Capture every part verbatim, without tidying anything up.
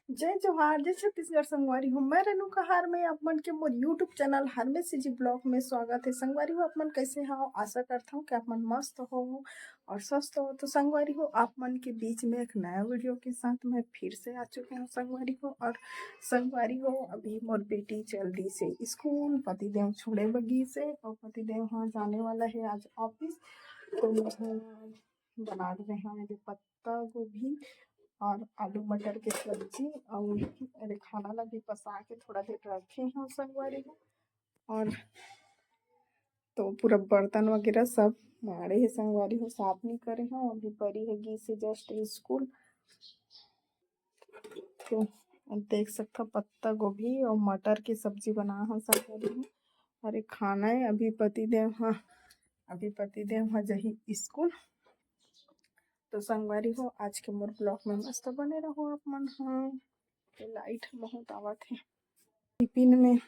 जय जोहार, जय छत्तीसगढ़ संगवारी हो। मैं रेणुका हरमे, आप मन के मोर YouTube चैनल हरमे सीजी ब्लॉग में स्वागत है। संगवारी हो, आप मन कैसे हो? आशा करता हूँ कि आप मन मस्त हो और स्वस्थ हो। तो संगवारी हो, आप मन के बीच में एक नया वीडियो के साथ मैं फिर से आ चुके हूँ संगवारी हो। और संगवारी हो, अभी मोर बेटी चल दी से स्कूल, पतिदेव छोड़े बगी से, और पतिदेव हाँ जाने वाला है आज ऑफिस। तो मैं बना रहे हैं पत्ता गोभी और आलू मटर के सब्जी, और अरे खाना ला भी पसा के थोड़ा देर रखे हैं संगवारी हो। और तो पूरा बर्तन वगैरह सब माड़े है संगवारी हो, साफ नहीं करे हैं। अभी परी है गी से जस्ट स्कूल। तो अब देख सकता पत्ता गोभी और मटर की सब्जी बना है संगवारी हो। अरे खाना है अभी पतिदेव हाँ, अभी पतिदेव हाँ जही स्कूल। तो संगवारी हो, आज के मोर ब्लॉग में मस्त बने रहो आप मन। हाँ, तो लाइट बहुत आवत है। टिफिन में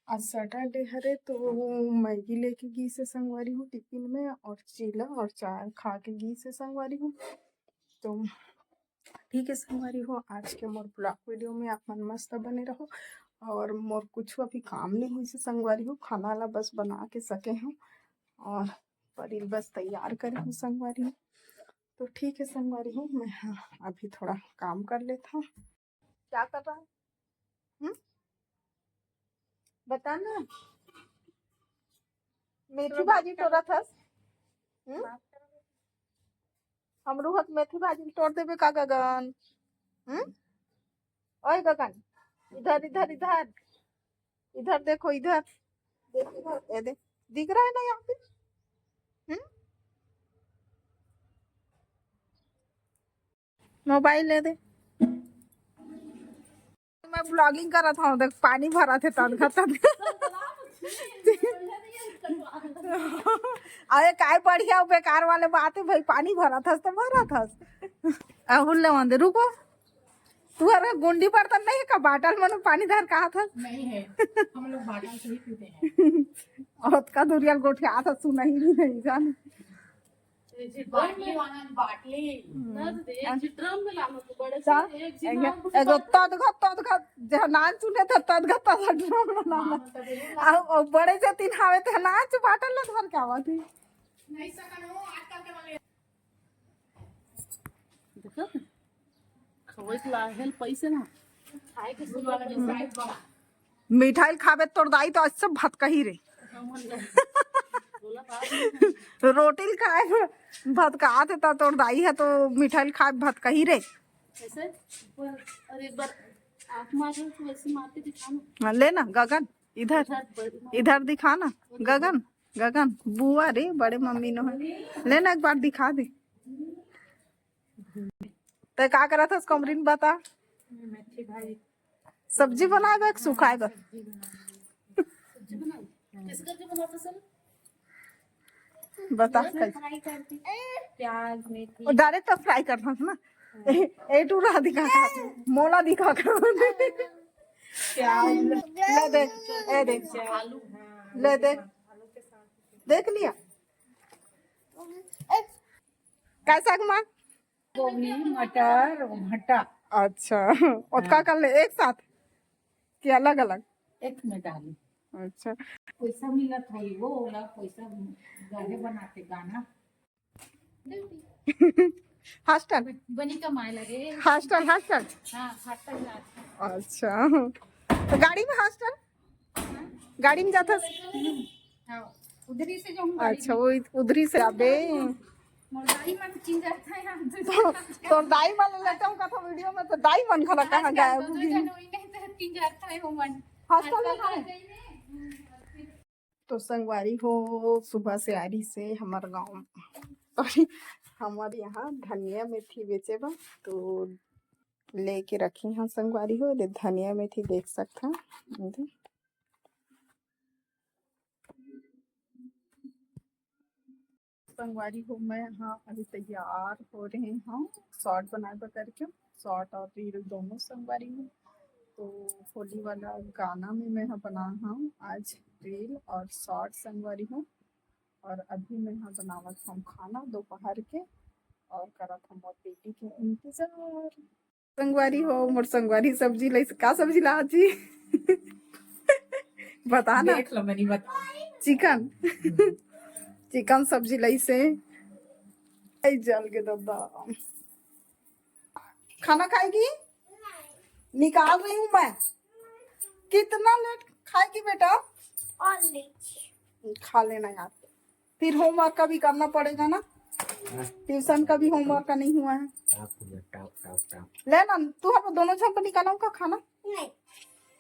आज सैटरडे हरे, तो मैगी लेके गी से संगवारी हो टिफिन में, और चीला और चाय खा के गी से संगवारी हो। तो ठीक है संगवारी हो, आज के मोर ब्लॉग वीडियो में आप मन मस्त बने रहो, और मोर कुछ अभी काम नहीं हुई से संगवारी हो, खाना ला बस बना के सके हूँ और परील बस तैयार करे हूँ संगवारी हो। तो ठीक है संगवारी हो, मैं हाँ, अभी थोड़ा काम कर लेता हूँ। क्या कर रहा है? हम्म, बता ना। मेथी भाजी तोड़त हस? हम्म? हमरू हत मेथी भाजी तोड़ देबे का गगन? हम्म? ओए गगन, इधर इधर इधर इधर देखो, इधर देख, इधर ये दे, दिख रहा है ना यहाँ पे? हम्म, मोबाइल ले दे। मैं ब्लॉगिंग करत हूँ, देख पानी भरत है तनखा तनखा। अरे काय बढ़िया बेकार वाले बात है भाई, पानी भरत हस तो भरत हस। अहुल ले वंदे रुको, तू हर गुंडी बर्तन नहीं है का? बाटल मन पानी धर कहा था। नहीं है, हम लोग बाटल से ही पीते हैं। और का दुरिया गोठिया था, सुना ही नहीं जान। बाटली वाला बाटली। हम्म। ना तो दे, एक ड्रम में लानो तो बड़े से एक एगो तद घत तद घत जहाँ नान चुने था तद घत तद ड्रम में लानो। हाँ, तब वो अब बड़े से तीन हावे थे नान चु बाटल ला धर क्या बात है। नहीं सकनो आजकल के वाले। देखो, खवई के ला हेल पैसे ना। खाए के सुबह वाला जो साइड बा। मिठाई खाबे तोर दाई तो अच्छा भतकही रे। रोटी खाए भतकात है तो तोर दाई है तो मिठाई खाए भतकही रे। ऐसे ऊपर और एक बार आँख मार रहे हो तो वैसे मार के दिखाना। हाँ, ले ना गगन, इधर इधर दिखा ना। गगन, गगन बुआ रे, बड़े मम्मी नो है। ले ना एक बार दिखा दे। ते का करत हस कमरिन बता? मेथी भाजी। सब्जी बनाए बा कि सुखाए बा? सब्जी बनाए। किस करके बनाता सर? बता। फ्राई करती। प्याज, मेथी। डायरेक्ट फ्राई करता है ना। ए, ए टू रहा दिखा। मोला दिखा। प्याज। ले दे, ए दे। आलू। ले दे। देख लिया। कैसा घुमा? गोभी, मटर, भट्टा। अच्छा, ओतका हाँ। कर ले एक साथ कि अलग-अलग? एक में डाली। अच्छा। पैसा मिलत होई वो, ओला पैसा गाने बनाते गाना। हॉस्टल? बनी कमाए लगे। Hostel, hostel? हाँ, हॉस्टल जाते हैं। अच्छा। तो गाड़ी में हॉस्टल? गाड़ी में जाथस? हाँ, उधरी से जाऊँ गाड़ी अच्छा, में। वो उधरी से आबे। मोर दाई मन चिन जाता है, हम तो तो, तो दाई मन लेता हूँ कथा वीडियो में, तो दाई मन खड़ा कहाँ गायब हो गई? नहीं तो चिन जाता है वो मन। हॉस्टल में है। तो संगवारी हो, सुबह से आ रही से हमार गाँव, सॉरी, हमार यहाँ धनिया मेथी बेचे बा, तो लेके रखी हाँ संगवारी हो। दे धनिया मेथी देख सकता। संगवारी हो, मैं हाँ अभी तैयार हो रहे हूँ शॉर्ट बनाए बर करके, शॉर्ट और रील दोनों संगवारी हो। तो होली वाला गाना में मैं हाँ बना हूँ आज रील और शॉर्ट संगवारी हो। और अभी मैं हाँ बनावत हूँ खाना दोपहर के और करत हूँ मोर बेटी के इंतजार। संगवारी हो, मोर संगवारी सब्जी लाइस। का सब्जी लाइस जी? बता ना। देख लो, मैं नहीं बता। चिकन। चिकन सब्जी लाइस हे। आई जल के दद्दा। खाना खाएगी? निकाल रही हूँ मैं। कितना लेट खाएगी बेटा? और लीजिए। खा लेना यार, फिर होमवर्क का भी करना पड़ेगा ना। ट्यूशन का भी होमवर्क का नहीं हुआ है। ले ना, तू हम दोनों झन पर निकाला का खाना? नहीं।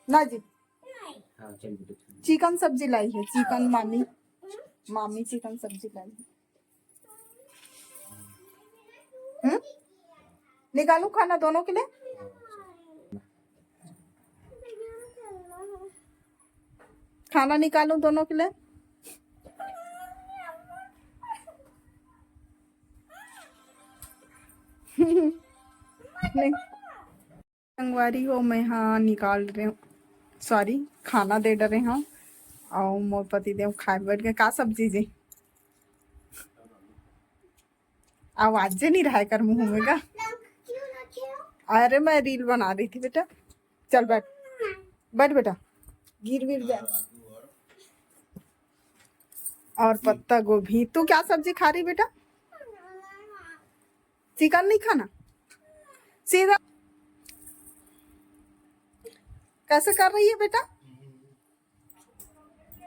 ना जी। नहीं। चिकन सब्जी लाई है, चिकन मामी। मामी चिकन सब्जी लाई है। हम्म? निकालू खाना दोनों के लिए? खाना निकालू दोनों के लिए? नहीं। संगवारी हो, मैं हाँ निकाल रहे हूँ, सॉरी, खाना दे डरे हूँ। और मोर पति देव खाए बैठ गए। का सब्जी जी? आवाज नहीं रहा है कर मुंह में का। अरे, मैं रील बना रही थी बेटा। चल बैठ, बैठ बेटा, गिर गिर जा। और पत्ता गोभी। तू क्या सब्जी खा रही बेटा? चिकन नहीं खाना? सीधा कैसे कर रही है बेटा?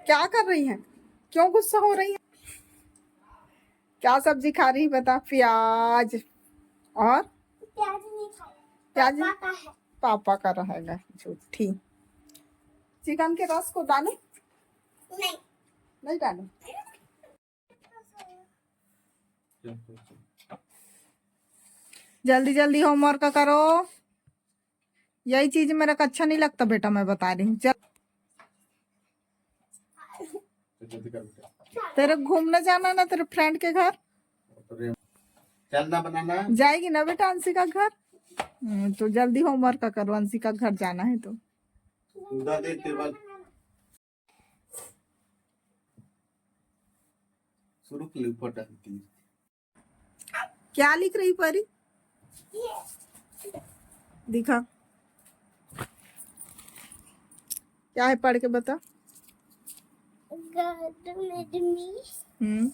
क्या कर रही है? क्यों गुस्सा हो रही है? क्या सब्जी खा रही है बता? प्याज। और प्याज नहीं खाया। प्याज पापा का है। पापा का रहेगा। झूठी। चिकन के रस को डालूं? नहीं। नहीं डालूं। जल्दी जल्दी होमवर्क करो। यही चीज मेरे को अच्छा नहीं लगता बेटा, मैं बता रही हूँ। चल, तेरे घूमने जाना ना तेरे फ्रेंड के घर। चल ना बनाना। जाएगी ना बेटा अंशिका घर? हम्म, तो जल्दी होमवर्क करो, अंशिका घर जाना है तो। उदा दे टेबल। शुरू के लिए ऊपर डालती है। क्या लिख रही परी? दिखा, क्या है, पढ़ के बता। God made me। हम्म,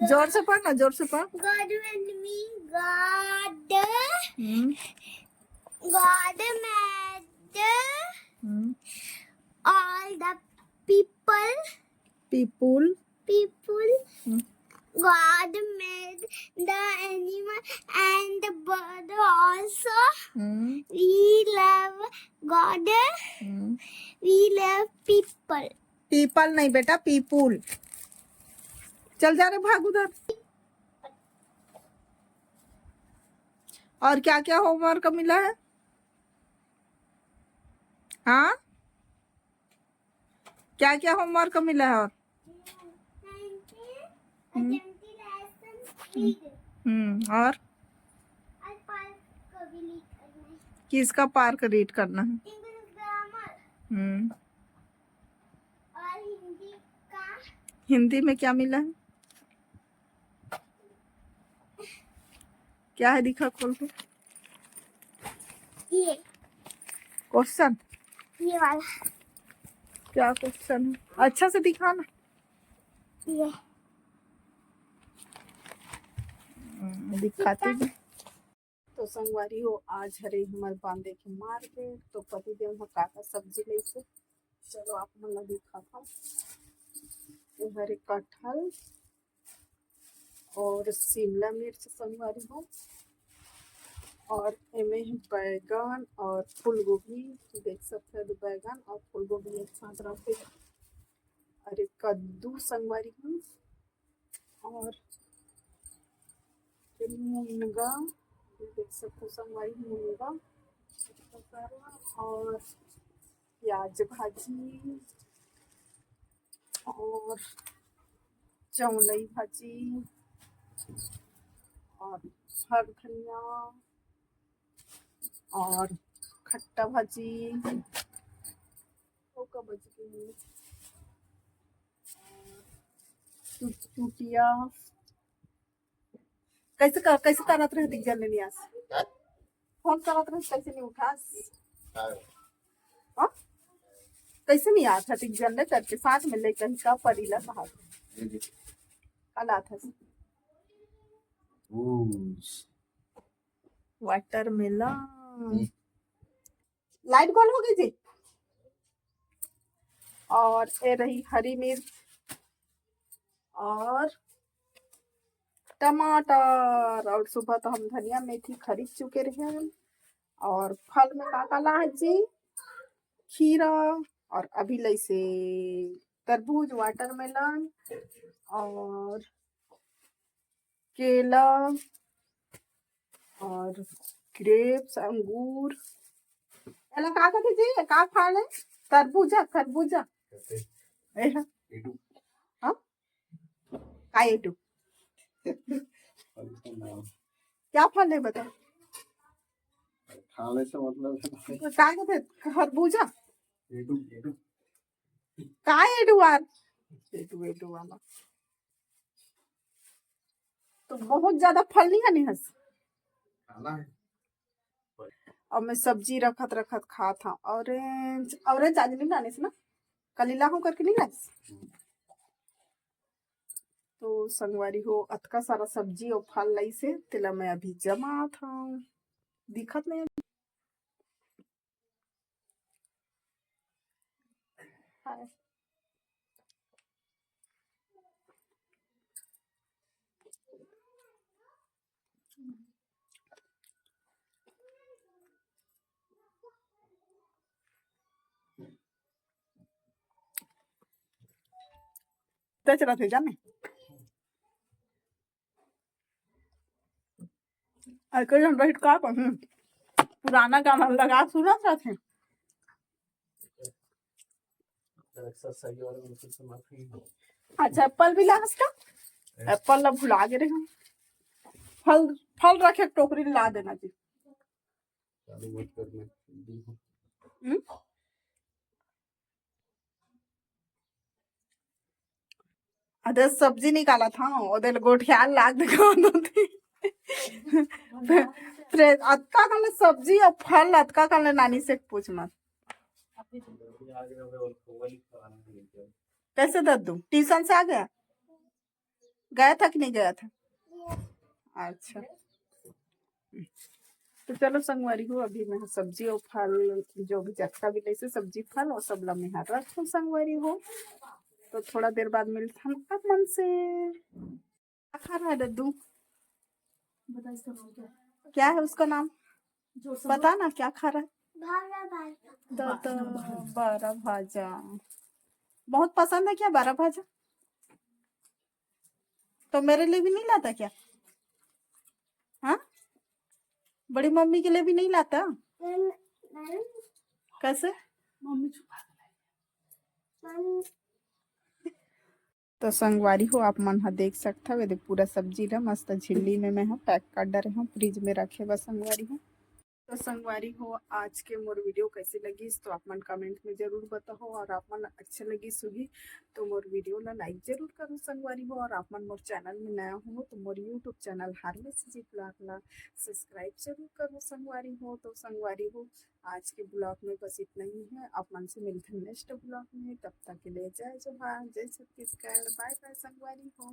जोर से पढ़ ना, जोर से पढ़। God made me। God। Hmm. God made। Hmm. All the people। People। People। Hmm. God made the animal and the bird also। Hmm. We love God। Hmm. We love people। पीपल नहीं बेटा, people. चल जा रे, भाग उधर। और क्या क्या होमवर्क मिला है? हाँ, क्या क्या होमवर्क मिला है? और हम्म। हम्म, और किसका पार्क रीड करना है? हम्म। और हिंदी का। हिंदी में क्या मिला है? क्या है, दिखा खोल के। ये क्वेश्चन। ये वाला। क्या क्वेश्चन है? अच्छा से दिखा ना। ये। हम्म, दिखाती हूँ। तो संगवारी हो, आज हरे हमर बांधे के मार्केट, तो पति देव ह का का सब्जी लेके, चलो आप मन ला दिखाथव। ये हरे कटहल और शिमला मिर्च संगवारी हो, और एमे हे बैगन और फूलगोभी, देख सकते हो बैगन और फूलगोभी एक साथ रखे, और एक कद्दू संगवारी हो, और ये मुनगा, ये देख सकते हो संगवारी, मुनगा और प्याज भाजी और चौलई भाजी और हर धनिया और खट्टा भाजी, ओका बच गई। चुटिया। कैसे कर, कैसे करत रहती जल्दी नियास? फोन करत रहे, कैसे नहीं उठास? हाँ? कैसे नहीं आता? ठीक जनरेटर के साथ में ले कहीं का परीला कहा? कल आता है। वाटरमेलन। लाइट गोल हो गई जी। और ये रही हरी मिर्च और टमाटर। और सुबह तो हम धनिया मेथी खरीद चुके रहे हैं। और फल में का का ला है जी? खीरा। और अभी लैसे तरबूज, वाटरमेलन और केला और ग्रेप्स, अंगूर। एला का कथे जी? का फल है? तरबूजा, खरबूजा। एहा। हाँ? का एटू? क्या फल है बता? खाने से मतलब है। का कथे? खरबूजा? एटू, एटू। का एटू यार? एटू, एटू वाला। तो बहुत ज्यादा फल नहीं है निहस। खाना है। अब मैं सब्जी रखत रखत खात हूँ। ऑरेंज, ऑरेंज आज नहीं लानिस ना, कल ही लाहूँ करके नहीं लानिस। तो संगवारी हो, अतका सारा सब्जी और फल लाइसे, तेला मैं अभी जमात हूँ। दिखत नहीं। ते चलत हे जाने। अरे, कई झन रहित का कहूँ, पुराना गाना लगा सुनत रहिथे। अच्छा, एप्पल भी लास का? एप्पल ला भुला गे रहे। फल, फल रखे टोकरी ला देना जी। हम्म? अदे सब्जी निकालत हूँ, ओदे ले गोठियाल लाग देखो दोती। फिर अतका कन ले सब्जी और फल, अतका कन ले नानी से पूछ मत। कैसे दद्दू? ट्यूशन से आ गया? गया था कि नहीं गया था? अच्छा। तो चलो संगवारी हो, अभी मैं सब्जी और फल, जो भी जतका भी लइसे सब्जी फल, वो सब ला मैं रखूँ संगवारी हो। तो थोड़ा देर बाद मिलथन आप मन से। क्या खा रहा है दद्दू? क्या है उसका नाम? बता ना, क्या खा रहा है? तो, तो बारा भाजा। बहुत पसंद है क्या बारा भाजा? तो मेरे लिए भी नहीं लाता क्या? हाँ, बड़ी मम्मी के लिए भी नहीं लाता? कैसे? तो संगवारी हो, आप मन ह देख सकथव, एदे पूरा सब्जी ला मस्त झिल्ली में मैं ह पैक कर डरे हूँ, फ्रिज में रखे बर संगवारी हो। तो संगवारी हो, आज के मोर वीडियो कैसे लगिस तो आप मन कमेंट में जरूर बताओ, और आप मन अच्छा लगिस होही तो मोर वीडियो ला लाइक जरूर करो संगवारी हो, और आप मन मोर चैनल में नया हो तो मोर यूट्यूब चैनल हार्वेस्ट जी ब्लॉग ला सब्सक्राइब जरूर करो संगवारी हो। तो संगवारी हो, आज के ब्लॉग में बस इतना ही है। आप मन से मिलते हैं नेक्स्ट ब्लॉग में, तब तक के लिए जय जोहार, जय छत्तीसगढ़, बाय बाय संगवारी हो।